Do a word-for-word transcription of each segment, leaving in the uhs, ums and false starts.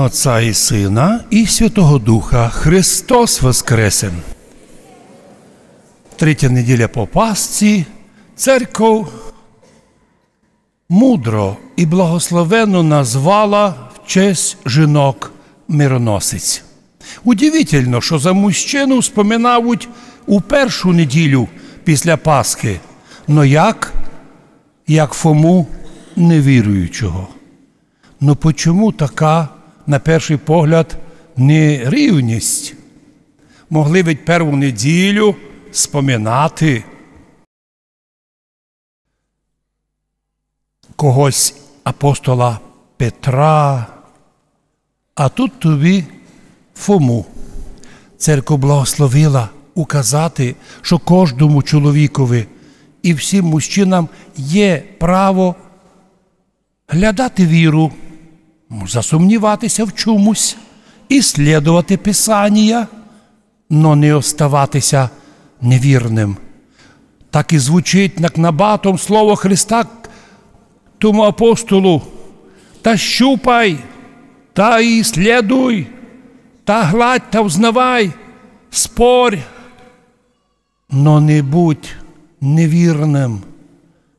Отця і Сына, і Святого Духа. Христос воскресе! Третя неділя по Пасхи. Церков мудро і благословенно назвала в честь жінок мироносиць. Удивительно, што за мужчину вспоминавуть у першу неділю після Пасхи, но як, як Фому невіруючого. Но почому така, на першый погляд, нерівность? Могли ведь перву неділю споминати когось, апостола Петра, а тут тобі Фому. Церков благословила указати, што кожному чоловікови і всім мужчинам є право глядати віру, засумнівати ся в чомусь, іслідовати Писанія, но не оставати ся невірным. Так і звучить, як набатом, слово Христа тому апостолу: «Та щупай, та іслідуй, та гладь, та взнавай, спорь, но не будь невірным»,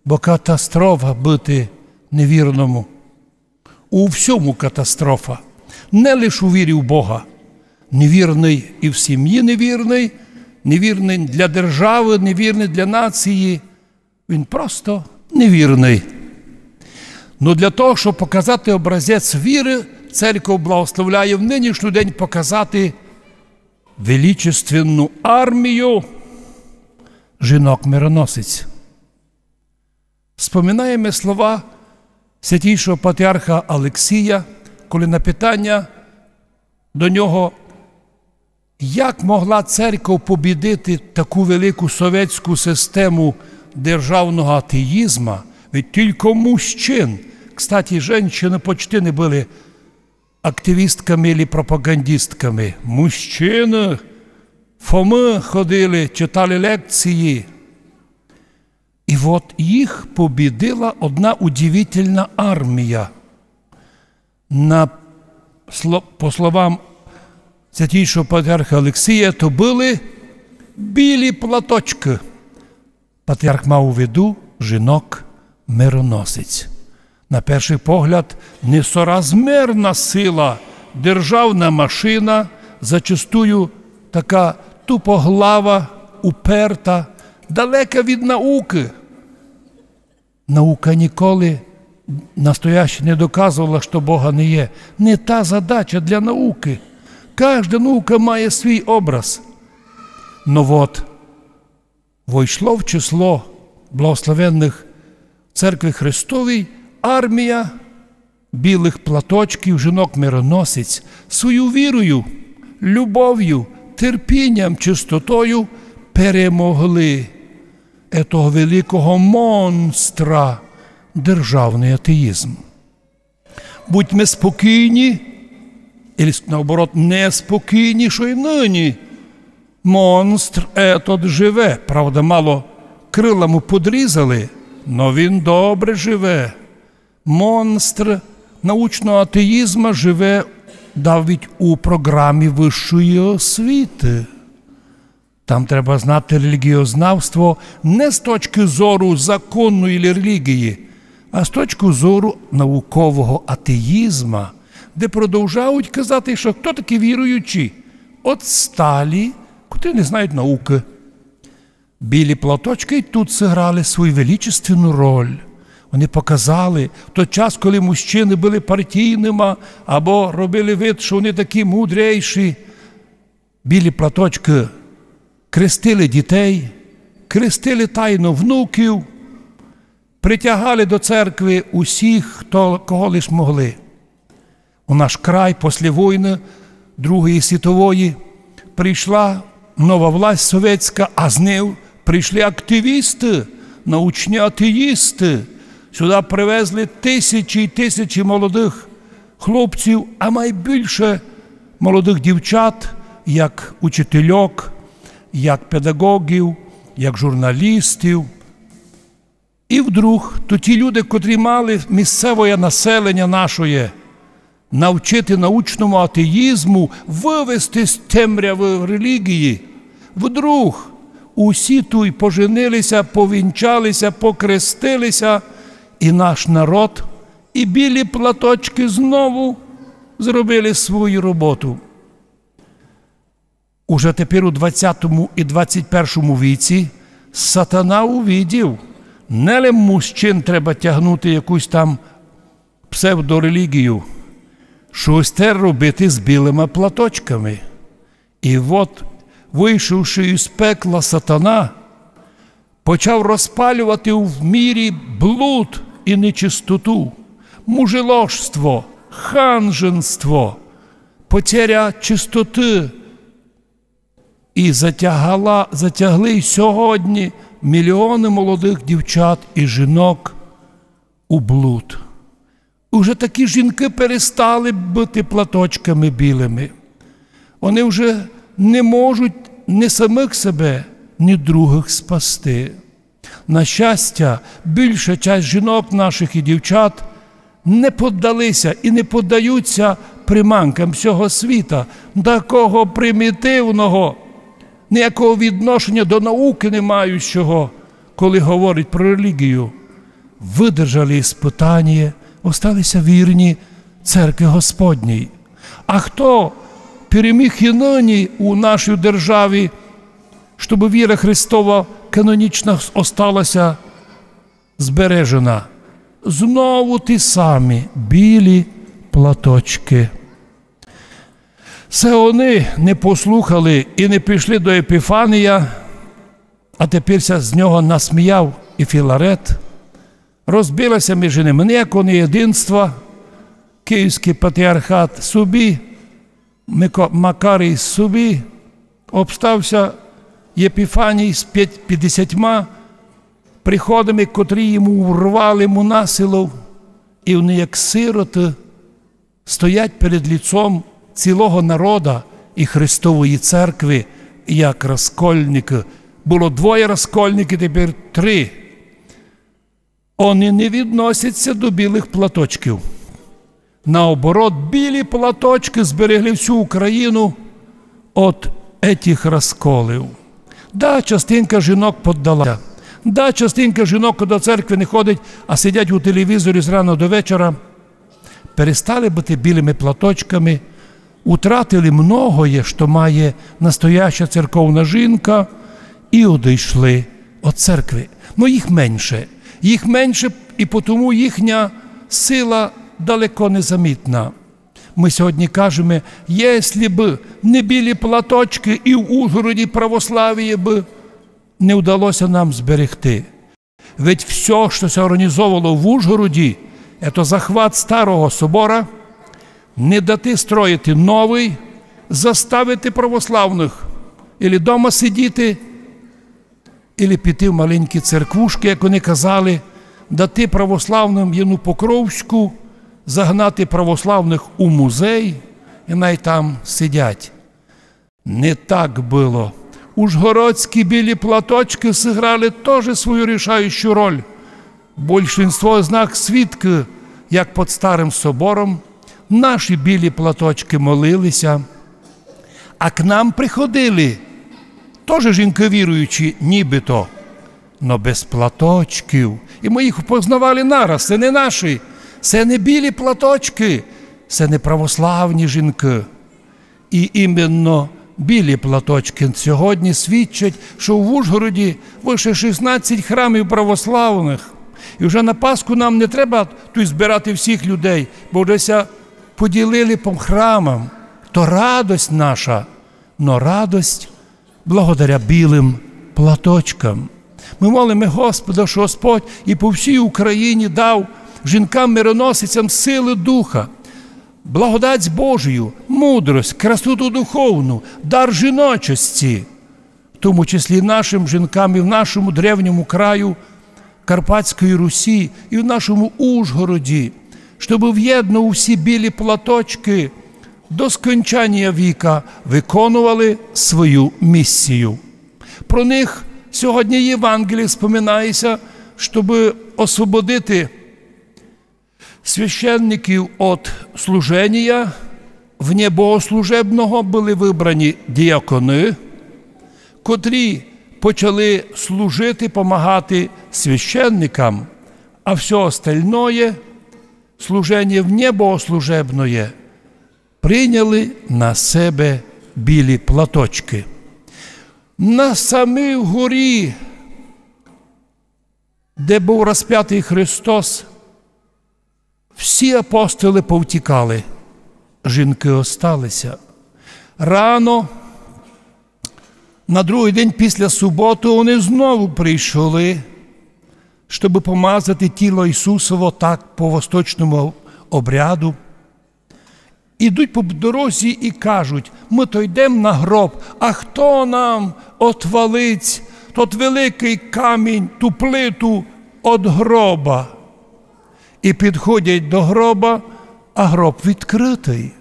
бо катастрофа быти невірному. У всьому катастрофа. Не лиш у вірі в Бога. Невірный і в сім'ї невірный, невірный для державы, невірный для нації. Він просто невірный. Но для того, щоб показати образець віры, церков благословляє в нынішній день показати величественну армію жінок-мироносиць. Споминаєме слова святійшого патріарха Алексія, коли на питаня до нього, як могла церков побідити таку велику совєтську систему державного атеїзма, ведь тілько мужчин, кстати, женщины почти не были активістками или пропагандістками. Мужчины Фомы ходили, читали лекції. І от їх побідила одна удивительна армія. На сло-, по словам святійшого патріарха Алексія, то были білі платочкы. Патріарх мав у виду жінок-мироносиць. На першый погляд, несоразмерна сила, державна машина, зачастую така тупоглава, уперта, далека від наукы. Наука ніколи настояще не доказовала, што Бога не є. Не та задача для наукы. Кажда наука має свій образ. Но вот, войшло в число благословенных Церкви Христовій армія білых платочків, жінок-мироносиць, свою вірою, любов'ю, терпінням, чистотою перемогли етого великого монстра, державный атеїзм. Будьме спокійні, или, наоборот, неспокійні, што й нині. Монстр етот живе, правда, мало крила му подрізали, но він добре живе. Монстр научного атеїзма живе навіть у програмі высшої освіты. Там треба знати релігієзнавство не з точкы зору закону или релігії, а з точкы зору наукового атеїзма, де продовжають казати, што хто такі віруючі? Отсталі, котрі не знають наукы. Білі платочкы й тут зіграли свою величественну роль. Вони показали, в той час, коли мужчины были партійныма або робили вид, што вони такі мудрейші, білі платочкы крестили дітей, крестили тайно внуків, притягали до церкви усіх, хто, кого лиш могли. У наш край після войны Другої світової прийшла нова власть совєтська, а з нею прийшли активісты, научні атеїсты. Сюда привезли тисячі і тисячі молодых хлопців, а май більше молодых дівчат, як учительок, як педагогів, як журналістів. І вдруг то ті люди, котрі мали місцевоє населення нашоє, навчити научному атеїзму, вывести з темрявы реліґії. Вдруг усі туй поженили ся, повінчали ся, покрестили ся, і наш народ, і білі платочкы знову зробили свою роботу. Уже тепер у двадцятому і двадцять першому віці сатана увидів, не лем мужчин треба тягнути якусь там псевдореліґію, штось треба робити з білыма платочками. І от, вышовши із пекла, сатана почав розпалювати в мірі блуд і нечистоту, мужеложство, ханженство, потеря чистоты. І затягала, затягли й сьогодні мільйоны молодых дівчат і жінок у блуд. Уже такі жінкы перестали быти платочками білыми. Они вже не можуть ні самых себе, ні другых спасти. На щастя, більша часть жінок наших і дівчат не поддали ся і не поддаються приманкам сього світа, такого примітивного, ніякого відношення до наукы не маючого, коли говорить про реліґію. Выдержали іспытаніє, остали ся вірні церкви Господній. А хто переміг і нині у нашій державі, щоб віра Христова канонічна остала ся збережена? Знову ті самі білі платочкы. Се они не послухали і не пішли до Епіфанія, а тепер ся з нього насміяв і Філарет. Розбило ся між ними ніякого єдинства. Київськый патріархат собі, Мико-, Макарій собі, обстав ся Епіфаній з пять-, пятдесятьма приходами, котрі йому урвали му насилу, і вони, як сироты, стоять перед ліцом цілого народа і Христової церкви, як раскольникы. Было двоє раскольникы, тепер три. Они не відносять ся до білых платочків. Наоборот, білі платочкы зберегли всю Україну от етих расколів. Да, частинка жінок поддала ся. Да, частинка жінок до церкви не ходить, а сидять у телевізорі з рана до вечора. Перестали быти білыми платочками, утратили многоє, што має настояща церковна жінка, і одійшли од церкви. Но їх менше. Їх менше, і потому їхня сила далеко не замітна. Мы сьогодні кажеме, єсли бы не білі платочкы і в Ужгороді православіє бы не вдало ся нам зберегти. Ведь всьо, што ся організовало в Ужгороді, ето захват старого собора, не дати строїти новый, заставити православных ілі дома сидіти, ілі піти в маленькі церквушкы, як они казали, дати православным єдну покровську, загнати православных у музей, і най там сидять. Не так было. Ужгородські білі платочкы сыграли тоже свою рішаючу роль. Большинство з нас свідкы, як під старым собором наші білі платочкы молили ся. А к нам приходили тоже жінкы віруючі, нібыто, но без платочків. І мы їх впознавали нараз. Се не наші, се не білі платочкы, се не православні жінкы. І іменно білі платочкы сьогодні свідчать, што в Ужгороді выше шістнадцять храмів православных. І вже на Пасху нам не треба туй збирати всіх людей, бо вже ся поділили по храмам. То радость наша, но радость благодаря білым платочкам. Мы молиме Господа, што Господь і по всій Україні дав жінкам-мироносицям силы духа, благодать Божию, мудрость, красоту духовну, дар жіночости, в тому числі і нашым жінкам і в нашому древньому краю Карпатської Русі і в нашому Ужгороді, щоб вєдно усі білі платочкы до скончанія віка виконували свою місію. Про них сьогодні Євангеліє споминає ся, щоб освободити священників от служенія вне богослужебного были выбрані діаконы, котрі почали служити, помагати священникам, а всьо остальноє, служеніє вне богослужебноє, прийняли на себе білі платочкы. На самій горі, де быв розпятый Христос, всі апостолы повтікали, жінкы остали ся. Рано, на другый день після суботы, они знову прийшли, щобы помазати тіло Ісусово так по восточному обряду. Ідуть по дорозі і кажуть: «Мы то йдем на гроб, а хто нам отвалить тот великый камінь, ту плиту од гроба?» І підходять до гроба, а гроб відкрытый.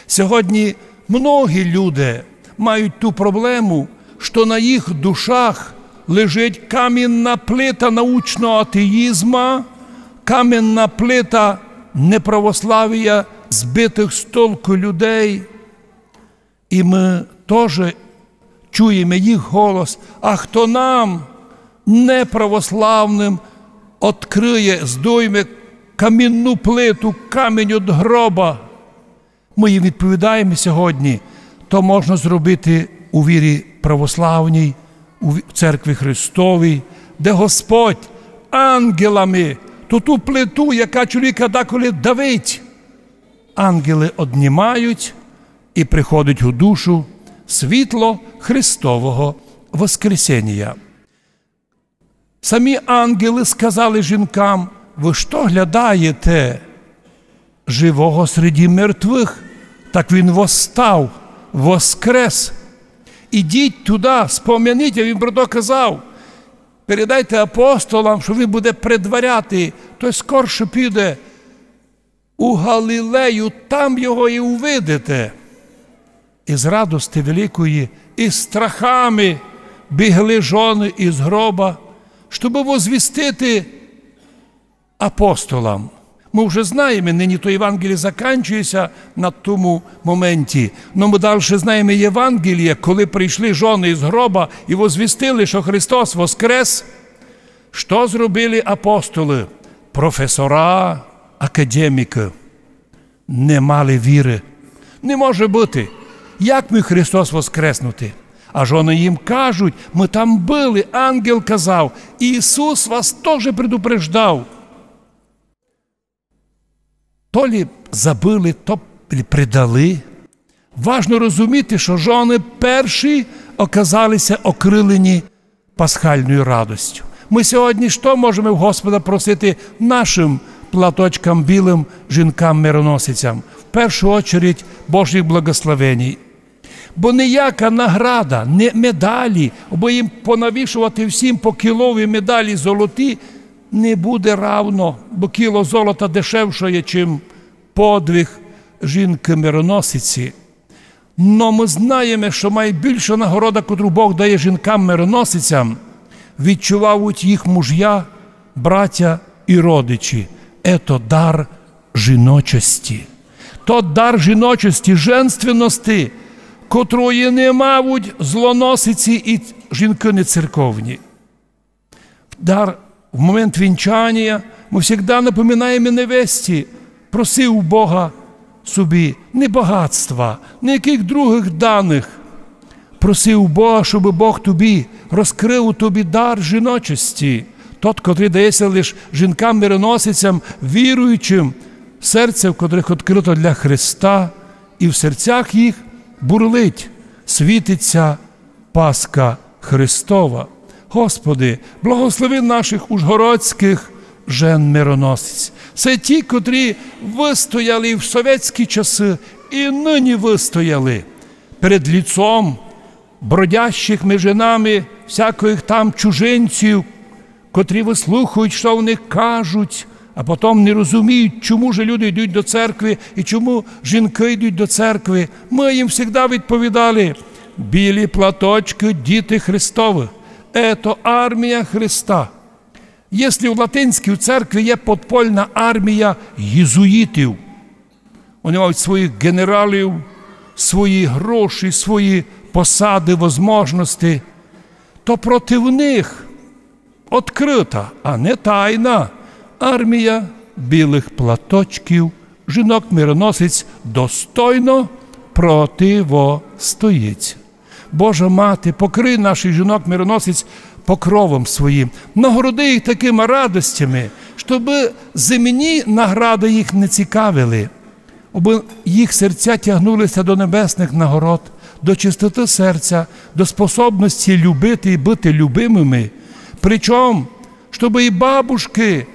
Сьогодні многі люди мають ту проблему, што на їх душах лежить камінна плита научного атеїзма, камінна плита неправославія, збитых з толку людей. І мы тоже чуєме їх голос: «А хто нам, неправославным, открыє, здойме камінну плиту, камінь од гроба?» Мы їм відповідаєме сьогодні: то можна зробити у вірі православній, у ві-, церкві Христовій, де Господь ангелами ту, ту плиту, яка чоловіка деколи давить, ангелы однімають, і приходить у душу світло Христового воскресенія. Самі ангелы сказали жінкам: «Вы што глядаєте живого среди мертвых? Так він восстав, воскрес. Ідіть туды, спомяніть, а він про то казав. Передайте апостолам, што він буде предваряти, то скорше піде у Галилею, там його і увидите». І з радости великої, і з страхами бігли жоны із гроба, щобы возвістити апостолам. Мы вже знаєме, нині то Євангеліє заканчує ся на тому моменті, но мы дальше знаєме Євангеліє, коли прийшли жоны із гроба і возвістили, што Христос воскрес. Што зробили апостолы? Професора, академікы не мали віры. Не може быти. Як міг Христос воскреснути? Аж они їм кажуть: «Мы там были, ангел казав, Ісус вас тоже предупреждав». То лі забыли, то лі предали. Важно розуміти, што жоны перші оказали ся окрылені пасхальною радостю. Мы сьогодні што можеме в Господа просити нашым платочкам білым, жінкам-мироносицям? В першу очередь Божих благословеній. Бо ніяка награда, ні медалі, абы їм понавішовати всім по кілові медалі золоті, не буде равно, бо кіло золота дешевше є, чим подвиг жінкы-мироносиці. Но мы знаєме, што найбільша нагорода, котру Бог дає жінкам-мироносицям, відчувають їх мужя, братя і родичі. Ето дар жіночості. То дар жіночості, женственности, котрої не мавуть злоносиці і жінкы нецерковні. Дар в момент вінчанія мы всегда напоминаєме невесті: проси у Бога собі не богатства, ніякых другых даных. Проси у Бога, щобы Бог тобі розкрыв у тобі дар жіночості, тот, котрый дає ся лиш жінкам-мироносицям, віруючым, серце в котрых открыто для Христа, і в серцях їх бурлить, світить ся Пасха Христова. Господи, благослови нашых ужгородськых жен-мироносиць. Се ті, котрі выстояли і в совєтські часы, і нині выстояли перед ліцом бродящых межи нами всякых там чужинців, котрі выслухують, што вони кажуть, а потом не розуміють, чому же люди йдуть до церкви і чому жінкы йдуть до церкви. Мы їм всегда відповідали: «Білі платочкы, діти Христовы. Ето армія Христа». Єсли в латинській церкві є подпольна армія єзуїтів, вони мають своїх ґенералів, свої гроші, свої посады, возможности, то проти них открыта, а не тайна армія білых платочків, жінок-мироносиць достойно противостоїть. Божа Мати, покрий наших жінок-мироносиць покровом своїм, нагороди їх такыма радостями, щобы земні награды їх не цікавили, абы їх серця тягнули ся до небесных нагород, до чистоты серця, до способности любити і быти любимыми. Причому, щобы і бабушкы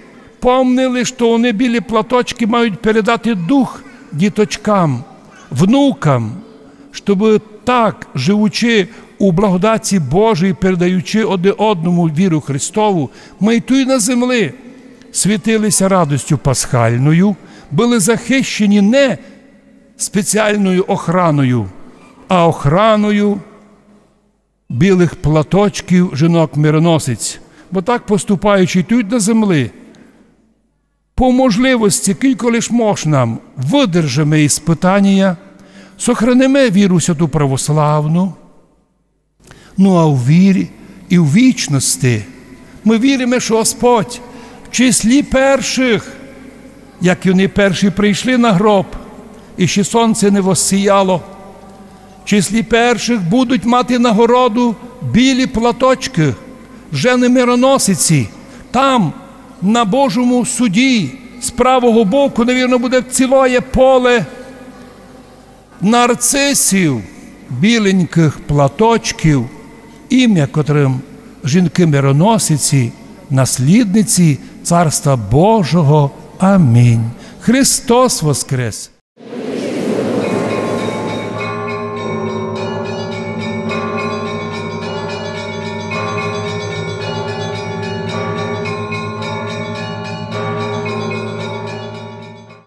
помнили, што они білі платочкы мають передати дух діточкам, внукам, щобы так, живучи у благодаті Божій, передаючи один одному віру Христову, мы й туй на землі світили ся радостю пасхальною, были захищені не спеціалною охраною, а охраною білых платочків жінок-мироносиць. Бо так, поступаючи туй на землі, по можливости, кілько лиш мож нам, выдержиме іспытанія, сохраниме віру святу православну. Ну а у вірі і у вічности мы віриме, што Господь в числі першых, як і они перші прийшли на гроб, і ще сонце не воссіяло, в числі першых будуть мати нагороду білі платочкы, жены-мироносиці. Там, на Божому суді, з правого боку, навірно, буде цілоє поле нарцисів, біленькых платочків, імя котрым жінкы-мироносиці, наслідниці Царства Божого. Амінь. Христос воскрес!